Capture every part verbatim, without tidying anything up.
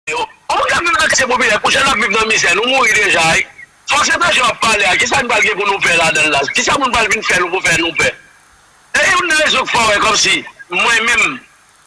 yo. Yon moun k ap viv nan katye popilè, kouche l ap viv nan mizè, nou mouri deja, wi. Fòs etranje w ap pale a, kisa n pral gen pou nou pè ladan l la? Kisa moun pral vin fè nou pou fè nou pè? E youn nan rezon k fè w wè kòmsi mwen menm,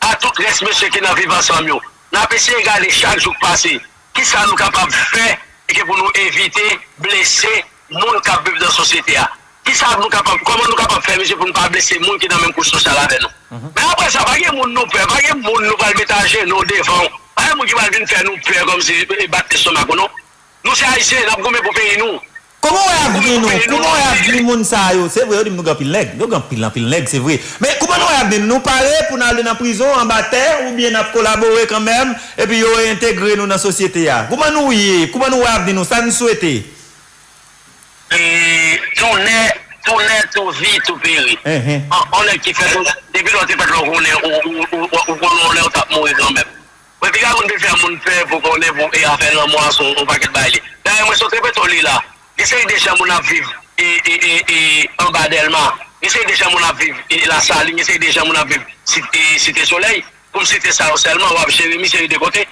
a tout rès mesye ki nan Viv Ansanm yo, n ap eseye gade chak jou k pase, kisa nou kapab fè e ke pou nou evite blese moun k ap viv nan sosyete a. Kisa nou kapab, kòman nou kapab fè, mesye, pou nou pa blese moun ki nan menm kouch sosyal avè nou? Men apre sa, pa gen moun nou pè, pa gen moun nou pral met ajenou devan w, pa gen moun ki pral vin fè nou pè kòmsi e bat lestomak nou, non. Nou se Ayisyen, n ap goumen pou peyi nou. Kòman w wè avni nou? Kòman w wè avni moun sa yo? Se vre, yo di m nou gen anpil nèg. Yo gen anpil, anpil nèg, se vre. Men kòman nou wè avni nou? Nou pare pou n ale nan prizon, anba tè, oubyen n ap kolabore kanmenm, epi yo reentegre nou nan sosyete a? Kòman nou ye? Kòman nou wè avni nou? Sa n swete? E, tou nè, tou nè, tou vi, tou peri. Enhen. An, an nèg ki fèt, depi lè w te fèt la, ou konnen, ou, ou, ou, ou konnen yon lè ou t ap mouri kanmenm. Mwen piga konn vin fè moun pè pou konnen pou e afè lanmò a se yon pakèt bagay li. Dayè mwen sot repete w li la. Gen seri de jan moun ap viv e, e, e, e, anba Dèlma. Gen seri de jan moun ap viv e, Lasalin, gen seri de jan moun ap viv si, e, Site Solèy. Pou m site sa yo sèlman, w ap Jeremi, seri de kote.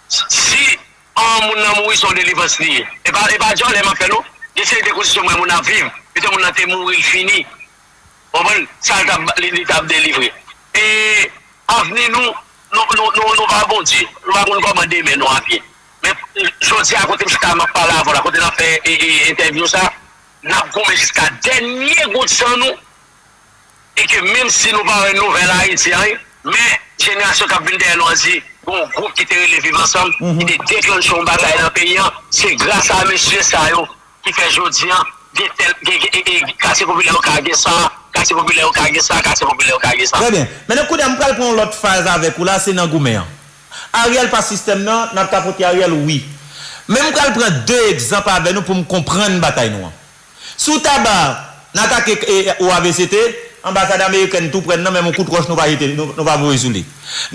Si yon moun nan mouri se yon delivrans li ye. E pa, e pa djòlè m ap fè non. Gen seri de kondisyon mwen moun ap viv. Pito moun nan te mouri l fini. Konprann? Sa l t ap, li, li t ap delivre. E avni nou, nou, nou, nou, nou pa Bondye. Nou pa konn kòman demen nou ap ye. Men jodi a, kote m chita, m ap pale avè w la, kote n ap fè e, e, entèvyou sa, n ap goumen jiska dènye gout san nou. E ke menm si nou pa wè nouvèl Ayiti an, men jenerasyon k ap vin dèyè nou an di, gon gwoup ki te rele Viv Ansanm, ki te deklanche yon batay nan peyi an, se gras a mesye sa yo ki fè jodi an, gen tèl, gen, gen, e, e, katye popilè yo ka gen sa, katye popilè yo ka gen sa, katye popilè yo ka gen sa. Trè byen. Mennen kounye a, m pral pran yon lòt faz avèk ou la, se nan goumen an. Ariel pa sistèm nan, n ap tapote Ariel, wi. Men m pral pran de egzanp avè nou pou m konprann batay nou an. Sou Taba, n atake, e, O A V C T, anbasad amerikèn tou prè n nan, menm yon kout wòch nou pa jete, nou, nou pa voye sou li.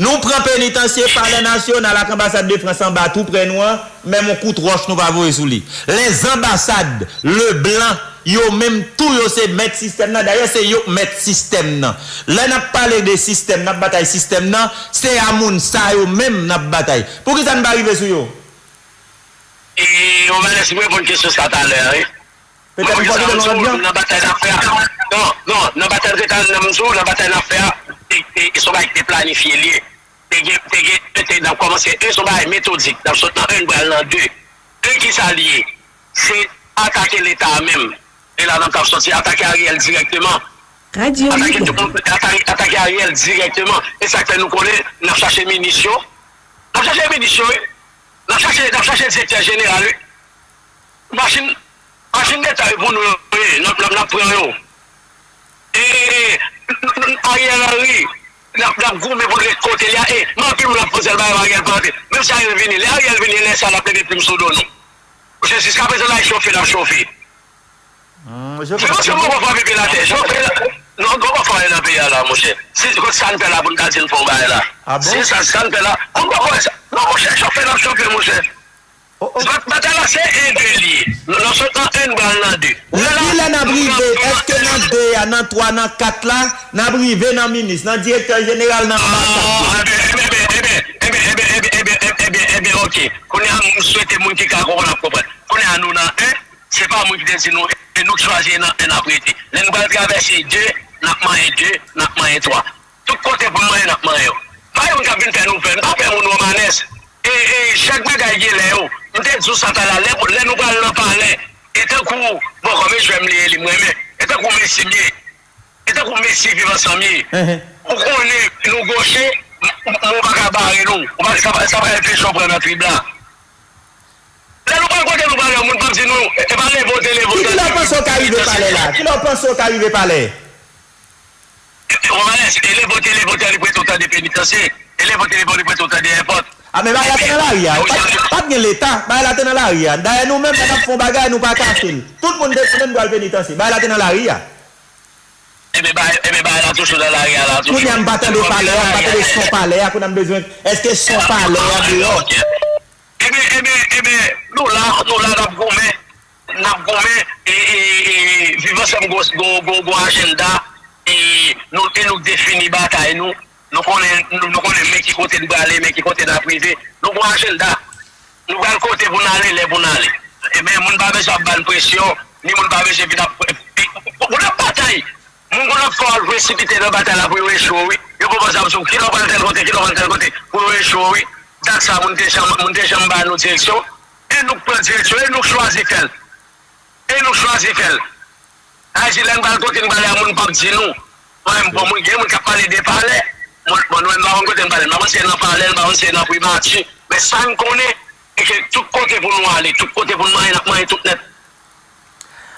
Nou pran penitansye, Palè Nasyonal ak anbasad de Frans anba tou prè nou an, menm yon kout wòch nou pa voye sou li. Les ambassades, Leblanc, yo menm tou yo se mèt sistèm nan. Dayè, se yo k mèt sistèm nan. Lè n ap pale de sistèm, n ap batay sistèm nan, se a moun sa yo menm n ap batay. Poukisa n pa rive sou yo? E, Romanes, mwen reponn kesyon sa talè a, wi. Petèt ou pa gen lòt jan. Nan batay n ap fè a. Non, non, nan batay n ap fè a, nan batay n ap fè a, e, e, e se yon bagay ki te planifye l ye. Te gen, te gen, te, n ap kòmanse, e se yon bagay metodik. N ap sot nan en, n pral nan de. E kisa l ye? Se atake Leta a menm. E la n ap t ap sòti, atake Ariel dirèkteman. Atake tout moun, atake, atake Ariel dirèkteman. E sa k fè nou konnen, n ap chache minis yo. N ap chache minis yo, wi. N ap chache, n ap chache direktè jeneral, wi. Machin, machin Leta yo pou nou yo ye, n ap, n ap, n ap pran yo. E, e, e, Ariel Henry, n ap, n ap goumen pou l ret kote l ye a. E, men anpil moun ap poze l bagay Ariel pa antre. Menm si Ariel vini, lè Ariel vini, lè sa l ap leve plim sou do nou. Paske jiskaprezan la, e chofe n ap chofe. Hum, je Se paske comprends. Mwen konn fè peyi la tè. Chofe la. Non, gon pa fè anyen nan peyi a la, monchè. Si, kot sa n fè la pou n ta di n fè yon bagay la? Ah bon? Si sa, sa n fè la, gon pa fè sa. Non, monchè, chofe n ap chofe, monchè. Oh, oh. Bat-, batay la se en de li ye. Nou, nou sot nan en, n pral nan de. Lè, lè n ap rive, èske nan de a, nan twa, nan kat la, n ap rive nan minis, nan direktè jeneral, nan anbasad yo? Ah, ebyen, ebyen, ebyen, ok. Kounye a, m swete moun ki ka konprann ap konprann. Kounye a, nou nan en, se pa moun ki te di nou, e nou k chwazi nan en n ap rete. Lè n pral travèse de, n ap manyen de, n ap manyen twa. Tout kote pou n manyen, n ap manyen yo. Pa gen moun k ap vin fè nou pè. M pa pè moun Romanes. E, e, chak bagay gen lè yo. M te di w sa talè a, lè, lè nou pral nan palè, e tankou, bon, kòm e jwè m li ye, li m renmen. E tankou Messi m ye. E tankou Messi Viv Ansanm ye. Enhen. Ou konnen nou goche, m, m, m, ou pa ka bare nou. Ou pa, sa, pa- sa pa enpeche w pran nan trib la. Lè nou pral kote nou pral, yon moun p ap di nou, e pa leve w te leve w Ki, ki lè w panse w ka rive palè la? Ki lè w panse w ka rive palè? Romanes, e leve w te leve w te li prete w tande penitansye. E leve w te leve w li prete w tande èpòt. A, men bagay la te nan lari a. Pa t, pa t gen Leta. Bagay la te nan lari a. Dayè, nou menm, lè n ap fè yon bagay, nou pa kache l. Tout moun desann, nou pral penitansye. Bagay la te nan lari a. Ebyen, bagay, ebyen, bagay la toujou nan lari a la, toujou. Kounye a, m pa tande palè a, m pa tande son palè a. Kounye a, m bezwen, èske son palè a deyò? Ok. Ebyen, ebyen, ebyen, nou la, nou la, n ap goumen. N ap goumen, e, e, e, Viv Ansanm gwo, gwo, gwo, gwo ajanda, e nou, e nou defini batay nou. Nou konnen, nou, nou konnen men ki kote n prale, men ki kote n ap rive. Nou gon ajanda. Nou pral kote pou n ale, lè pou n ale. Ebyen, moun pa bezwen ap ba n presyon, ni moun pa bezwen vin ap, moun ap batay. Moun konn ap fè w al presipite nan batay la pou yo echwe w, wi. Yo pran zam sou w, kilè w pral tèl kote, kilè w pral tèl kote, pou yo echwe w, wi. Dat sa, moun te janm, moun te janm ba nou direksyon, e nou k pran direksyon, e nou k chwazi fè l. E nou k chwazi fè l. Sa vle di, lè n pral kote n prale a, moun p ap di nou. Mwen menm, bon, moun, gen moun k ap pale de palè. Mwen, bon, nou menm, n pa konn kote n prale. N pa konn si se nan palè, n pa konn si se nan primati. Men sa n konnen, se ke tout kote pou nou ale, tout kote pou n manyen, n ap manyen tout nèt.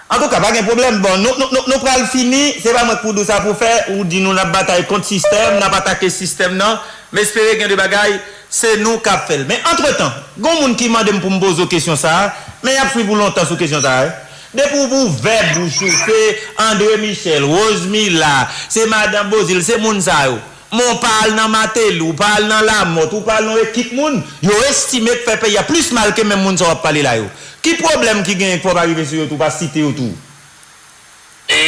Antouka, pa gen pwoblèm. Bon, nou, nou, nou, nou pral fini. Se pa mwen k pou di w sa pou fè. Ou di nou n ap batay kont sistèm, n ap atake sistèm nan. M espere gen de bagay, se nou k ap fè l. Men antretan, gon moun ki mande m pou m poze w kesyon sa a, men y ap swiv ou lontan sou kesyon sa a, wi. Depi w ouvè bouch ou, se André Michel, Rosemila, se madanm Beauzile, se moun sa yo. Men w pa al nan Martelly, w pa al nan Lamothe, w pa al nan yon ekip moun, yo estime k fè peyi a plis mal ke menm moun sa w ap pale la yo. Ki pwoblèm ki genyen k fè w pa rive sou yo tou, pa site yo tou? E,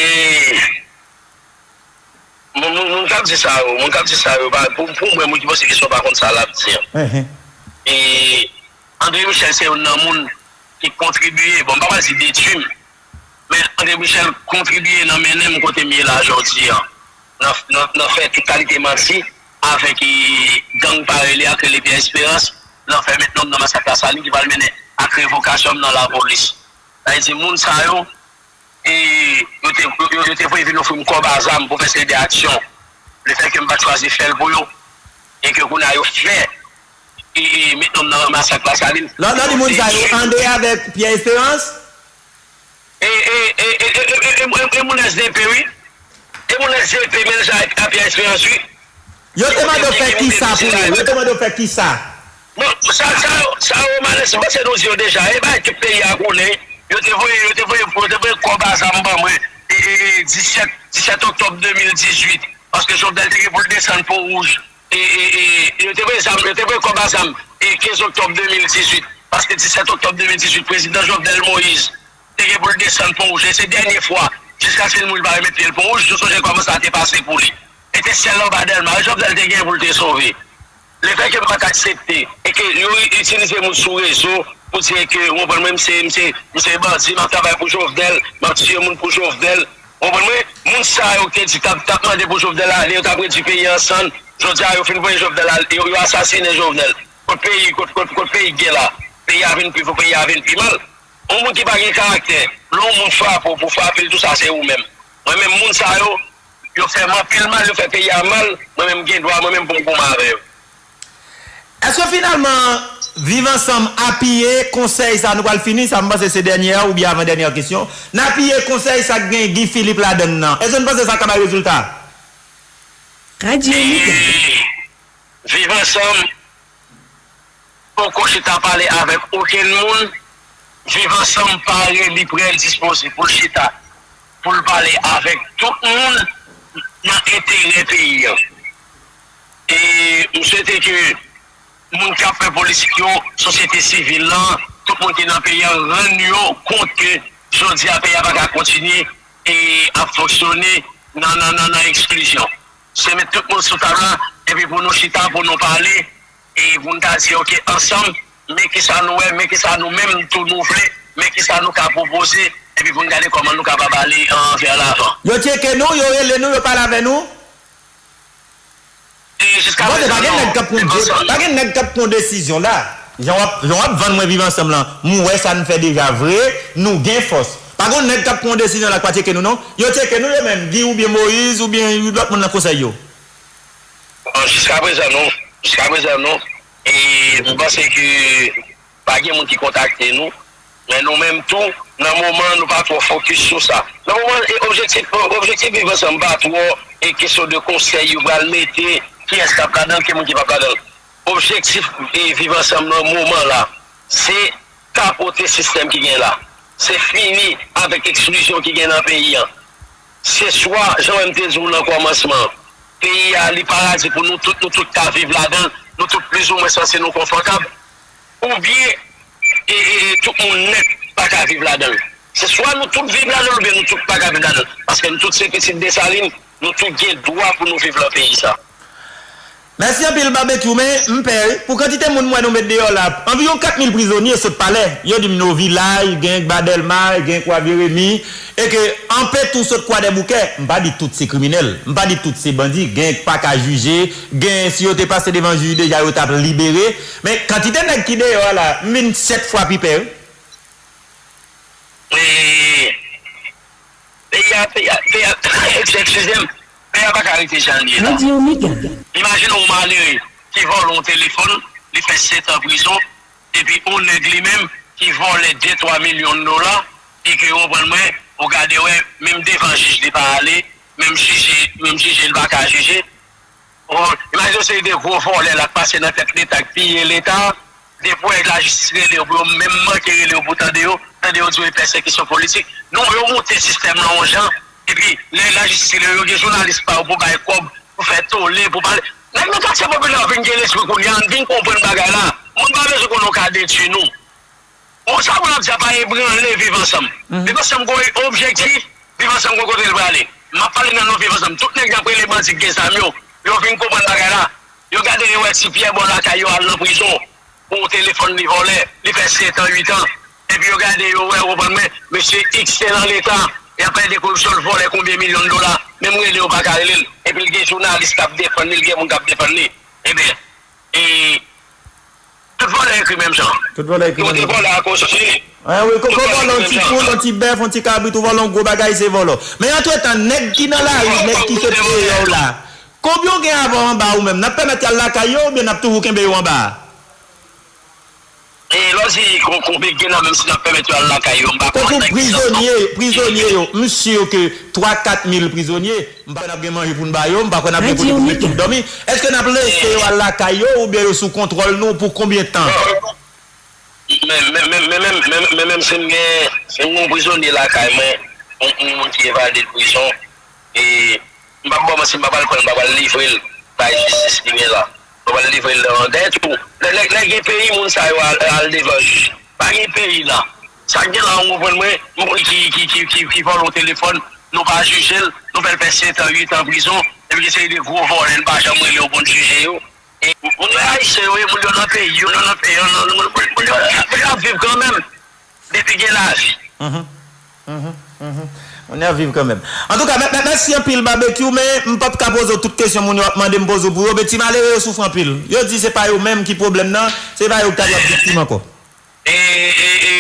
moun, moun, moun k ap di sa yo, moun k ap di sa yo, pa, pou, pou mwen, moun ki poze kesyon pa konn sa l ap di an. E, André Michel se youn nan moun ki kontribye, bon, m pa pral di detwi m, men André Michel kontribye nan mennen m kote m ye la jodi an. Nan, nan, nan fè tout kalite manti avèk, e, gang parèy li a k rele Pierre Espérance, nan fè met nonm nan masak Lasalin ki pral mennen ak revokasyon m nan lapolis. Sa vle di moun sa yo, e, yo te, yo, yo, yo te voye vin ofri m kòb a zam pou fè seri de aksyon. Lefètke m pa t chwazi fè l pou yo, e ke kounye a yo fè, e, e, met nonm nan masak Lasalin. Lè w, lè w di moun sa yo, André avèk Pierre Espérance? E, e, e, e, e, e, e, e, e moun S D P, wi. E moun S D P melanje ak, ak Pierre Espérance, wi. Yo te mande w fè kisa pou yo? Yo te mande w fè kisa? Bon, sa, sa, sa yo malèz, m panse nou di yo deja, e bagay tout peyi a konnen, yo te voye, yo te voye, yo te voye kòb a zam ban mwen, e, e, e, disèt, disèt oktòb de mil dizuit, paske Jovenel te gen pou l desann Pon Wouj, e, e, e, yo te voye zam, yo te voye kòb a zam, e, kenz oktòb de mil dizuit, paske disèt oktòb de mil dizuit, prezidan Jovenel Moïse te gen pou l desann Pon Wouj, e se dènye fwa, jiskaske l mouri, l pa remèt pye l Pon Wouj, nou sonje kòman sa te pase pou li. E te sèl anba Dèlma, Jovenel te gen pou l te sove. Lefètke m pa t aksepte, e ke yo itilize moun sou rezo pou di ke, ou konprann mwen, m se, m se, m se bandi, m ap travay pou Jovenel, m ap tiye moun pou Jovenel, ou konprann mwen, moun sa yo k te di t ap, t ap mande pou Jovenel ale, yo t ap redui peyi a an sann, jodi a yo fin voye Jovenel ale, yo, yo asasinen Jovenel. Kot peyi, kot, kot, kot peyi k gen la? Peyi a vin pi fò, peyi a vin pi mal. Yon moun ki pa gen karaktè, lè yon moun frape w pou frape l tou sa se ou menm. Mwen menm moun sa yo, yo fè m anpil mal, yo fè peyi a mal, mwen menm m gen dwa mwen menm pou m goumen avè yo. Èske finalman Viv Ansanm apiye konsèy sa, nou pral fini sa, m panse se dènyè oubyen avan dènyè kesyon, n apiye konsèy sa k gen Guy Philippe ladann nan? Èske n panse sa ka bay rezilta? Radyo Mega. Viv Ansanm poko chita pale avèk okenn moun. Viv Ansanm pare, li prè, l dispoze pou l chita, pou l pale avèk tout moun nan enterè peyi a. E m swete ke moun k ap fè politik yo, sosyete sivil lan, tout moun ki nan peyi a rann yo kont ke jodi a peyi a pa ka kontinye e ap fonksyone nan, nan, nan, nan eksklizyon. Se met tout moun sou tab la, epi pou nou chita, pou nou pale, e pou n ta di, oke, ansanm, men kisa nou wè, men kisa nou menm tou nou vle, men kisa nou ka pwopoze, epi pou n gade kòman nou kapab ale, euh, vers l'avant. Yo tcheke nou, yo rele nou, yo pale avè nou? E jiska prezan non. Bon, pa gen nèg k ap pran, pa gen nèg k ap pran desizyon la. Jan w ap, jan w ap vann mwen Viv Ansanm lan, m wè sa n fè deja vre, nou gen fòs. Pa gen nèg k ap pran desizyon la k pa tcheke nou non. Yo tcheke nou yo menm, Guy oubyen Moïse oubyen lòt moun nan konsèy yo. Bon, jiska prezan non. Jiska prezan non. E m panse ke pa gen moun ki kontakte nou. Men nou menm tou, nan moman an, nou pa twò fokis sou sa. Nan moman an, e objektif, objektif Viv Ansanm pa twò e kesyon de konsèy yo pral mete, kiyès k ap ladan l, ki moun ki p ap ladan l. Objektif e Viv Ansanm nan moman la, se tapote sistèm ki gen la. Se fini avèk eksklizyon ki gen nan peyi a. Se swa, jan mwen m te di w nan kòmansman an, peyi a li paradi pou nou tout, nou tout ka viv ladan l, nou tout plizoumwen sanse nou konfòtab, oubyen e, e, e, tout moun nèt pa ka viv ladan l. Se swa nou tout viv ladan l oubyen nou tout pa ka viv ladan l. Paske nou tout se pitit Desalin, nou tout gen dwa pou nou viv nan peyi sa. Mèsi anpil Babekyou, men m pè wi, pou kantite moun m wè nou met deyò la, anviwon kat mil prizonye sot Palè, yo di m Novilay, gen k ba Dèlma, gen k Kwa Jeremi, e ke anpe tou sot Kwadèboukè. M pa di tout se kriminèl, m pa di tout se bandi, gen k pa ka jije, gen si yo te pase devan jij deja yo t ap libere, men kantite nèg ki deyò a la, m vin sèt fwa pi pè wi. Peyi a, peyi a, peyi a, eskize m, peyi a pa ka rete jan l ye la. Imajine yon malere ki vòlè yon telefòn, li fè sèt an prizon, epi yon nèg li menm ki vòlè de twa milyon dola, e ke ou konprann mwen, ou gade wè, menm devan jij li pa ale, menm jije, menm jije li pa ka jije. Imajine yon seri de gwo vòlè la k pase nan tèt Leta, k piye Leta, depi w wè lajistis rele yo pou yo menm manke rele yo pou tande yo, tande yo di yo e pèsekisyon politik. Nou wè yo moute sistèm lan yon jan, epi lè lajistis rele yo, yo gen jounalis pa yo pou bay kòb, pou fè tole, pou pale. Nèg nan katye popilè yo vin gen lespri kounye a, n vin konprann bagay la. Moun pa bezwen konnen w ka detwi nou. Bon, sa moun ap di a pa ebranle Viv Ansanm. Viv Ansanm gen yon objektif, Viv Ansanm gen kote l prale. M ap pale nan non Viv Ansanm. Tout nèg y ap rele bandi k gen zam yo, yo vin konprann bagay la. Yo gade yo wè Ti Pyè bò lakay yo al nan prizon pou yon telefòn li vòlè, li fè sèt an, uit an. Epi yo gade yo wè, ou konprann mwen, mesye X te nan Leta, y ap pale de koripsyon, l vòlè konbyen milyon dola, menm rele yo pa ka rele l. Epi l gen jounalis k ap defann li, l gen moun k ap defann li. Ebyen, e Tout vòlè ekri menm jan. Tout vòlè ekri menm jan. Yo te vòlè akoz se. An wi, koko vòlè yon ti poul, yon ti bèf, yon ti kabrit, ou vòlè yon gwo bagay, se vòlò. Men antretan, nèg ki nan lari, nèg ki sot deyò la, konbyen w gen avè w anba ou menm? N ap pèmèt y al lakay yo oubyen n ap toujou kenbe yo anba a? E lè w di konbyen k gen nan menm si n ap pèmèt yo al lakay yo, m pa konn nan ki sans non. Tankou prizonye, prizonye yo, m si ke twa, kat mil prizonye, M pa kwè n ap gen manje pou n ba yo, m pa kwè n ap gen kote pou n met tout dòmi. Èske n ap lese yo al lakay yo oubyen yo sou kontwòl nou pou konbyen tan? Men, men, men, men, men, men, men menm si m gen, si m gen yon prizonye lakay mwen, yon, yon moun ki evade l prizon, e m p ap ba w manti, m pa pral pran l, m pa pral livre l bay jistis li gen la. M pa pral livre l nan dèyè tou. Lè, lè, lè gen peyi moun sa yo al, al devan jij. Pa gen peyi la. Sa k gen la, ou konprann mwen, moun ki, ki, ki, ki, ki vòlè yon telefòn, nou pa jije l, nou fè l fè sèt an, uit an prizon, epi gen seri de gwo vòlè, n pa janm rele yo pou n jije yo. E moun yo ayisyen yo ye, moun yo nan peyi yo, nou nan peyi yo, nou, moun, moun, moun yo, moun yo ap viv kanmenm, depi gen lavi. Moun yo ap viv kanmenm. Antouka, mè, mè, mèsi anpil Babekyou, men m p ap ka poze w tout kesyon moun yo ap mande m poze w pou yo, men ti malere yo soufri anpil. Yo di se pa yo menm ki pwoblèm nan, se pa yo ki ta dwe ap viktim ankò. E, e, e,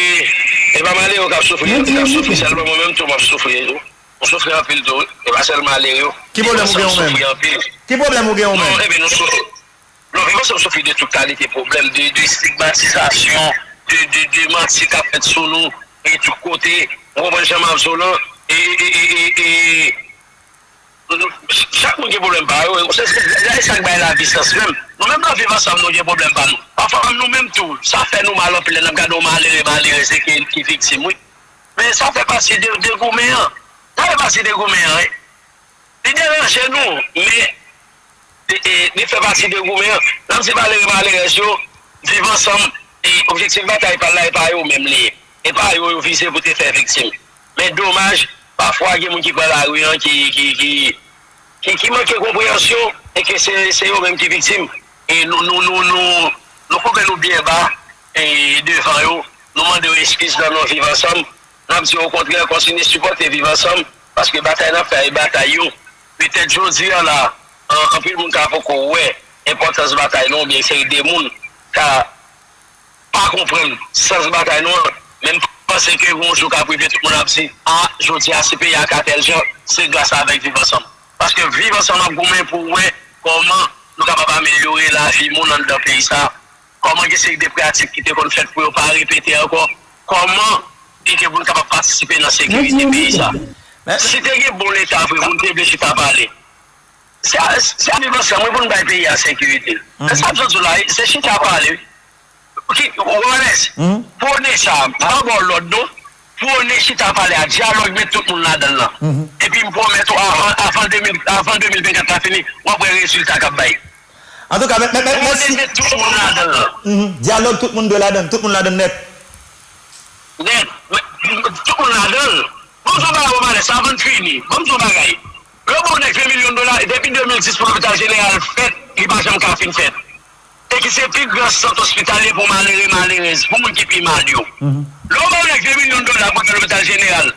e pa malere yo k ap soufri, k ap soufri, sèlman mwen menm tou m ap soufri tou. M soufri anpil tou, wi. E pa sèl malere yo. Ki pwoblèm ou gen ou menm? Ki pwoblèm ou gen ou menm? Non, ebyen, nou soufri. Non, Viv Ansanm soufri de tout kalite pwoblèm, de, de estigmatizasyon, de, de, de manti k ap fèt sou nou, e tout kote. Ou konprann jan m ap di w lan? E, e, e, e, e, Chak moun gen pwoblèm pa yo. Se, se, se sa k bay lavi sans menm. Nou menm nan Viv Ansanm, nou gen pwoblèm pa nou. Pafwa, nou menm tou, sa fè nou mal anpil lè n ap gade yon malere, malerèz ki, ki viktim, wi. Men sa fè pati de, de goumen an. Sa fè pati de goumen an, wi. Li deranje nou, men li, li, li fè pati de goumen an. Lè m di malere, malerèz yo, Viv Ansanm, e objektif batay pa l la, e pa yo menm li ye. E pa yo yo vize pou te fè viktim. Men domaj, pafwa gen moun ki pran lari an ki, ki, ki, ki, ki manke konpreyansyon e ke se, se yo menm ki viktim. E nou, nou, nou, nou, nou koube nou byen ba e devan yo. Nou mande yo eskiz nan non Viv Ansanm. N ap di yo okontrè, kontinye sipòte Viv Ansanm, paske batay n ap fè a e batay yo. Petèt jodi a la, an, anpil moun ka poko wè enpòtans batay nou, oubyen seri de moun ka pa konprann sans batay nou an, men m panse ke gon jou k ap rive tout moun ap di, a, jodi a si peyi a ka tèl jan, se gras avèk Viv Ansanm. Paske Viv Ansanm ap goumen pou wè kòman nou kapab amelyore lavi moun anndan peyi sa, kòman gen seri de pratik ki te konn fèt pou yo pa repete ankò, kòman e ke pou n kapab patisipe nan sekirite peyi sa. Si te gen bon leta vre, moun te vle chita pale. Se a, se a Viv Ansanm, wi, pou n bay peyi a sekirite. Men sa m sot di w la, se chita pale. Ki, Wallace, pwone sa, m pa ba w lòd non. Pwone chita pale a, dyalòg met tout moun ladan l lan. Epi m pwomèt ou, avan, avan de mil, avan de mil vennkat la fini, w ap wè rezilta k ap bay. Antouka, mè, mè, mè, mèsi. Pwone met tout moun ladan l lan. Dyalòg, tout moun dwe ladan l, tout moun ladan l nèt. Nèt. Tout moun ladan l. Ban m di yon bagay, Wallace, avan n fini. Ban m di yon bagay. Lè w ba yon nèg ven milyon dola, depi de mil dis pou lopital jeneral fèt, li pa janm ka fin fèt. E ki se pi gran sant ospitalye pou malere, malerèz, pou moun ki pi mal yo. Lè w ba yon nèg ven milyon dola pou fè lopital jeneral,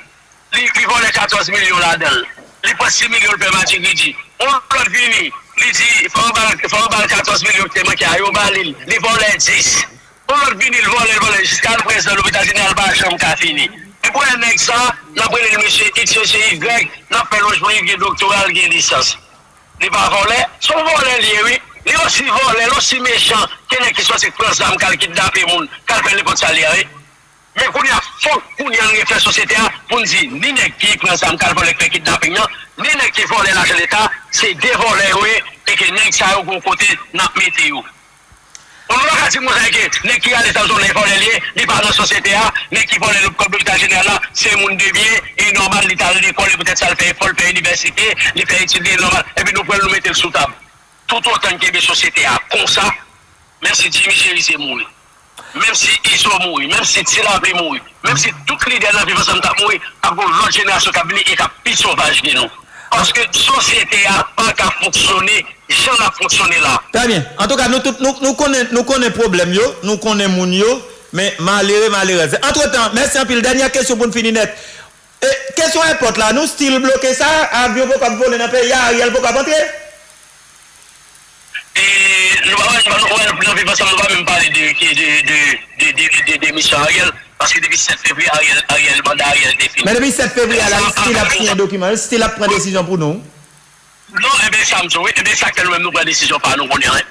li, li vòlè katòz milyon ladan l. Li pran sis milyon l fè matigridi. Yon lòt vini, li di, fò yo ba l, fò yo ba l katòz milyon ki te manke a, yo ba li l. Li vòlè dis. Yon lòt vini, l vòlè, l vòlè. Jiska prezan, lopital jeneral pa janm ka fini. E pou wè nèg sa, n ap rele l mesye X, mesye Y, n ap fè lòj pou li, gen doktora, l gen lisans. Li pa vòlè, se yon vòlè li ye, wi. Li osi vòlè, l osi mechan ke nèg ki sòti k pran zam, k al kidnape moun, k al fè nenpòt sa li a, wi. Men kounye a, fòk kounye a n refè sosyete a pou n di, ni nèg ki pran zam, k al vòlè, k fè kidnaping nan, ni nèg ki vòlè lajan leta, se de vòlè yo ye, e ke nèg sa yo gon kote n ap mete yo. Bon, nou pa ka di konsa ke nèg ki rale zam sou nèg vòlè li ye, li pa nan sosyete a, nèg ki vòlè lòt kòb lopital jeneral la, se moun de byen, e nòmal li t al lekòl, e poutèt sa l fè efò, l fè inivèsite, li fè etid li, e nòmal, epi nou pran l, nou mete l sou tab. Toutotan n kenbe sosyete a konsa, menm si Jimmy Chérizier mouri, menm si Izo mouri, menm si Ti Lapli mouri, menm si tout lidè nan Viv Ansanm t ap mouri, ap gen yon lòt jenerasyon k ap vini e k ap pi sovaj ke nou. Paske sosyete a pa ka fonksyone jan l ap fonksyone la. Trè byen. Antouka, nou tout, nou, nou konnen, nou konnen pwoblèm yo, nou konnen moun yo, men malere, malerèz. Antretan, mèsi anpil. Dènyè kesyon pou n fini nèt. E, kesyon èpòt la, nou still bloke sa, avyon poko ap vole nan peyi a, Ariel poko ap antre? E, nou pa, nou pa, nou, nou, nan Viv Ansanm, nou pa menm pale de, de, de, de demisyon Ariel, paske depi sèt fevriye, Ariel, Ariel, manda Ariel te fini. Men depi sèt fevriye a la, li still ap siyen dokiman, li still ap pran desizyon pou nou. Non, e byen sa m di w, wi. E byen sa k fè nou menm nou pran desizyon pa nou kounye a, wi.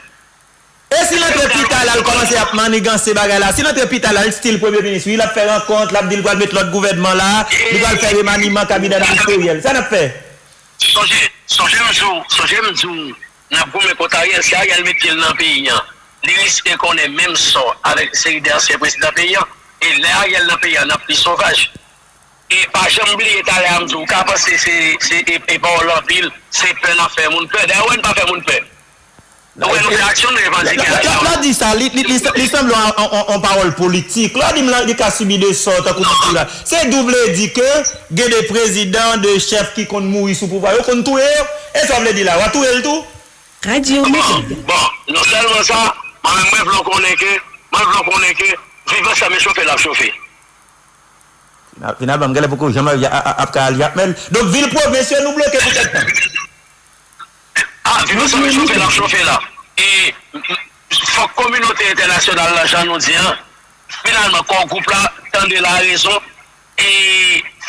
E si l antre pita la, l kòmanse ap maniganse bagay la? Si l antre pita la, l still premye minis, wi, l ap fè rankont, l ap di l pral met lòt gouvènman la, li pral fè remaniman kabinè ministeryèl. Sa n ap fè? Sonje, sonje m di w, sonje m di w, n ap goumen kont Ariel. Si Ariel met pye l nan peyi a, li riske konnen menm sò avèk seri de ansyen prezidan peyi a. E lè Ariel nan peyi a, n ap pi sovaj. E pa janm bliye talè a m di w, ou ka panse se, se, e, e pawòl anpil, se pè n ap fè moun pè. Dayè, ou wè n pa fè moun pè. Ou wè nou fè aksyon, nou revandike aksyon. Lè w di sa, li, li, li, li sanble yon, yon, yon, yon pawòl politik. Lè w di m li ka sibi de sò tankou moun tou la. Se di w vle di ke gen de prezidan, de chèf ki konn mouri sou pouvwa, yo konn touye yo? E sa w vle di la, w a touye l tou? Radyo Mega. Bon, non sèlman sa, mwen menm mwen vle w konnen ke, mwen vle w konnen ke Viv Ansanm e chofe l ap chofe. Final-, finalman, m genlè poko janm ap, ap, ap ka al Jakmèl. Donk, vil pwovens yo, nou bloke pou kèk tan. Ah, Viv Ansanm ap chofe la, ap chofe la. E fòk kominote entènasyonal la, jan nou di an, finalman, kò gwoup la, tande larezon. E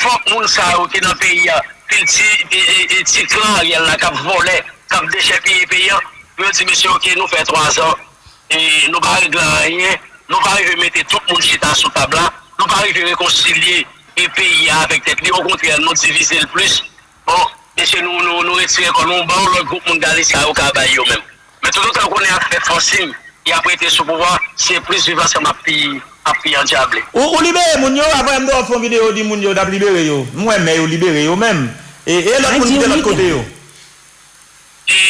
fòk moun sa yo ki nan peyi a, pil ti, e, e, e ti klan Ariel la k ap vòlè, k ap dechèpiye peyi a, pou yo di, mesye, oke, nou fè twazan, e nou pa regle anyen, nou pa rive mete tout moun chita sou tab la, nou pa rive rekonsilye e peyi a avèk tèt li, okontrè, nou divize l plis. Bon, mesye, nou, nou, nou retire kò nou, ban yon lòt gwoup moun gade sa yo ka bay yo menm. Men toutotan yo konnen y ap fè fòsing, y ap rete sou pouvwa, se plis Viv Ansanm ap pi, ap pi andyable. Ou, ou libere moun yo, avan yè m te wè w fè yon videyo, di moun yo w t ap libere yo. M wè mè yo libere yo menm. E, e lòt moun ki te lòt kote yo? E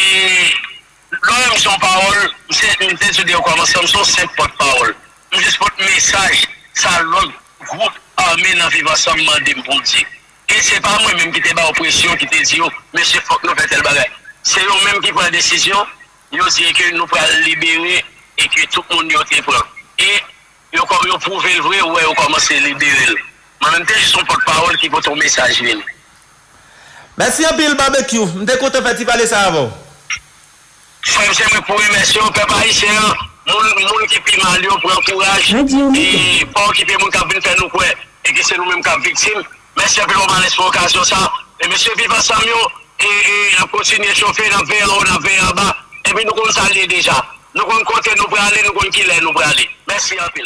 lè w wè m se yon pawòl, m se, m te di w de okòmansman, m se yon senp pòtpawòl. M jis pote mesaj sa lòt gwoup ame nan Viv Ansanm mande m pou m di. E se pa mwen menm ki te ba yo presyon, ki te di yo, mesye, fòk nou fè tèl bagay. Se yo menm ki pran desizyon, yo di ke nou pral libere e ke tout moun yo te pran. E yo kò-, yo pwouve l vre, ou wè yo kòmanse libere l. Mwen menm te jis yon pòtpawòl ki pote yon mesaj vini. Mèsi anpil, Babekyou. M te kontan fè ti pale sa avè w. Frè m, se mwen k pou remèsye w, pèp ayisyen an, moun, moun ki pi mal yo, pran kouraj, e pa okipe moun k ap vin fè nou kwè e ke se nou menm k ap viktim. Mèsi anpil, Romanes, pou okazyon sa. E mesye Viv Ansanm yo, e, e, n ap kontinye chofe, n ap veye anwo, n ap veye anba. Epi nou konn sa l ye deja. Nou konn kote nou prale, nou konn kilè nou prale. Mèsi anpil.